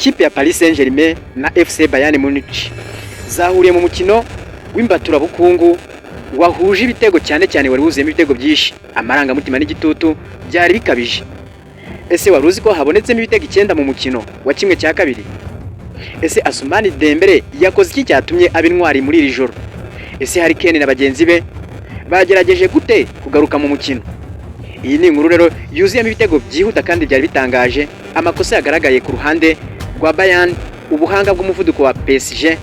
Ikipe ya Paris Saint-Germain na FC Bayern Munich zahuriye mu mukino w'imbaturabukungu wahuje ibitego cyane cyane, wari wuzuyemo ibitego byinshi, amarangamutima n'igitutu byari bikabije. Ese wari uzi ko habonetsemo ibitego 9 mu mukino wa 1/2? Ese Ousmane Dembele yakoze iki cyatumye aba intwari muri iri joro? Ese Harry Kane na bagenzi be bagerageje gute kugaruka mu mukino? Iyi ni inkuru rero yuzuyemo ibitego byihuta kandi byari bitangaje, amakosa yagaragaye ku ruhande rwa Bayern, ubuhanga bw'umuvuduko wa PSG,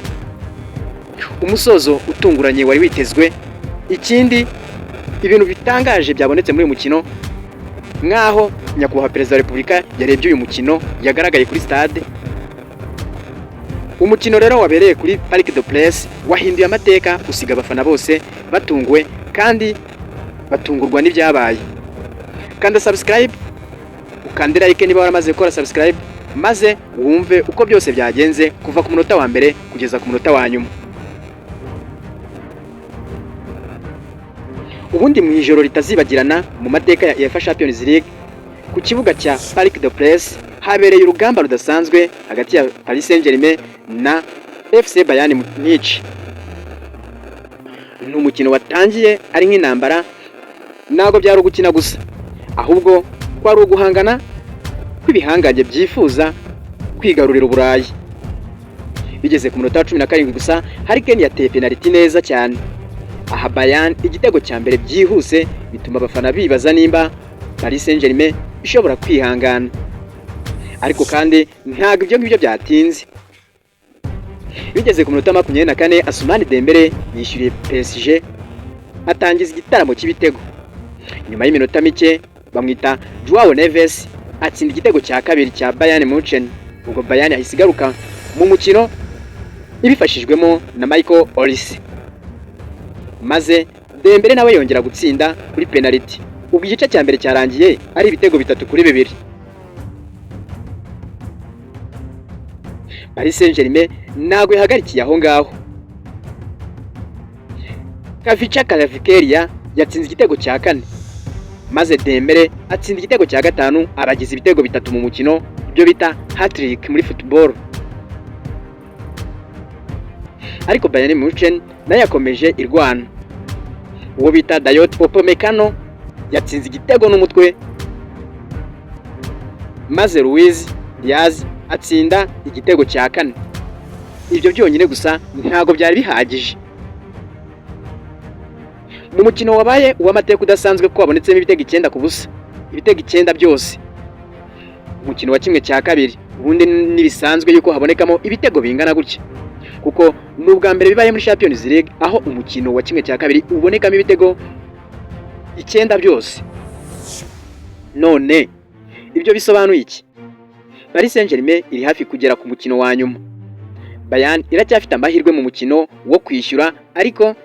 umusozo utunguranye wari witezwe. Ikindi, ibintu bitangaje byabonetse muri uyu mukino, nk'aho nyakubahwa Perezida wa Repubulika yarebye uyu mukino, yagaragaye kuri stade. Umukino rero wabereye kuri Parc des Princes wahinduye amateka, usiga abafana bose batunguwe kandi batungurwa n'ibyabaye. Kanda subscribe, ukande like niba waramaze gukora subscribe, maze wumve uko byose byagenze kuva ku munota wa mbere kugeza ku munota wa nyuma. Ubundi mu ijoro ritazibagirana mu mateka ya UEFA Champions League, ku kibuga cya Parc des Princes habereye urugamba rudasanzwe hagati ya Paris Saint-Germain na FC Bayern Munich. Ni umukino watangiye ari nk'intambara, ntabwo byari ugukina gusa, ahubwo kwari uguhangana kw'ibihangange byifuza kwigarurira Uburayi. Bigeze ku munota wa 17 gusa, Harry Kane yateye penaliti neza cyane, aha Bayern igitego cya mbere byihuse, bituma abafana bibaza nimba Paris Saint-Germain ishobora kwihangana. Ariko kandi ntabwo ibyo ngibyo byatinze. Bigeze ku minota 24, Ousmane Dembele yishyuriye PSG, atangiza igitaramo cy'ibitego. Nyuma y'iminota mike, bamwita Joao Neves atsinda igitego cya kabiri cya Bayern Munchen. Ubwo Bayern yahise igaruka mu mukino ibifashijwemo na Michael Olise, maze Dembele nawe yongera gutsinda kuri penaliti. Ubwo igice cya mbere cyarangiye ari ibitego 3-2. Paris Saint-Germain ntabwo yahagarikiye aho ngaho. Khvicha Kvaratskhelia yatsinze igitego cya kane, maze Dembele atsinda igitego cya gatanu, abagize ibitego 3 mu mukino, ibyo bita hat-trick muri football. Ariko Bayern Munchen nayo yakomeje irwana. Uwo bita Dayot Upamecano yatsinze igitego n'umutwe, maze Luis Diaz atsinda igitego cya kane. Ibyo byonyine gusa ntabwo byari bihagije. Mu mukino wabaye uw'amateka udasanzwe, ko wabonetsemo ibitego 9-0, ibitego 9 byose. Umukino wa 1/2 ubundi ntibisanzwe yuko habonekamo ibitego bingana gutya, kuko ni ubwa mbere bibaye muri Champions League aho umukino wa 1/2 ubonekamo ibitego 9 byose. None ibyo bisobanuye iki? Paris Saint-Germain iri hafi kugera ku mukino wa nyuma. Bayern iracyafite amahirwe mu mukino wo kwishyura, ariko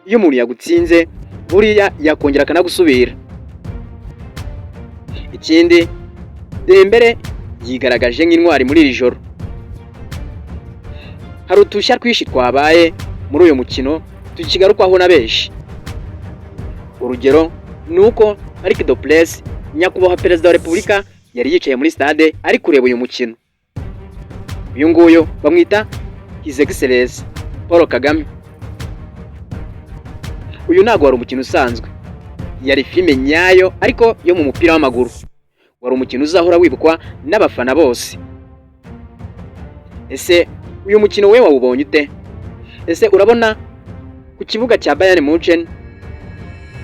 iyo umuntu yagutsinze buriya yakongera akanagusubira. Ikindi, Dembele yigaragaje nk'intwari muri iri joro. Hari utushya twinshi twabaye muri uyu mukino tukigarukwaho na benshi. Urugero ni uko Parc des Princes, nyakubahwa Perezida wa Repubulika yari yicaye muri stade ari kureba uyu mukino. Uyu nguyu bamwita His Excellency Paul Kagame. Uyu ntabwo wari umukino usanzwe, yari filime nyayo ariko yo mu mupira w'amaguru. Wari umukino uzahora wibukwa n'abafana bose. Ese uyu mukino we wawubonye ute? Ese urabona ku kibuga cya Bayern Munchen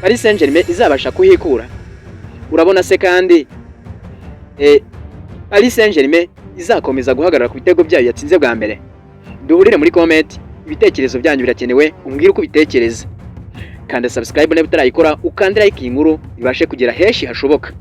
Paris Saint-Germain izabasha kuhikura? Urabona se kandi Paris Saint-Germain izakomeza guhagarara ku bitego byayo yatsinze bwa mbere? Duhurire muri comment, ibitekerezo byanyu birakenewe, umbwire uko ubitekereza. Kanda subscribe niba utarayikora, ukande like iyi nkuru ibashe kugera henshi hashoboka.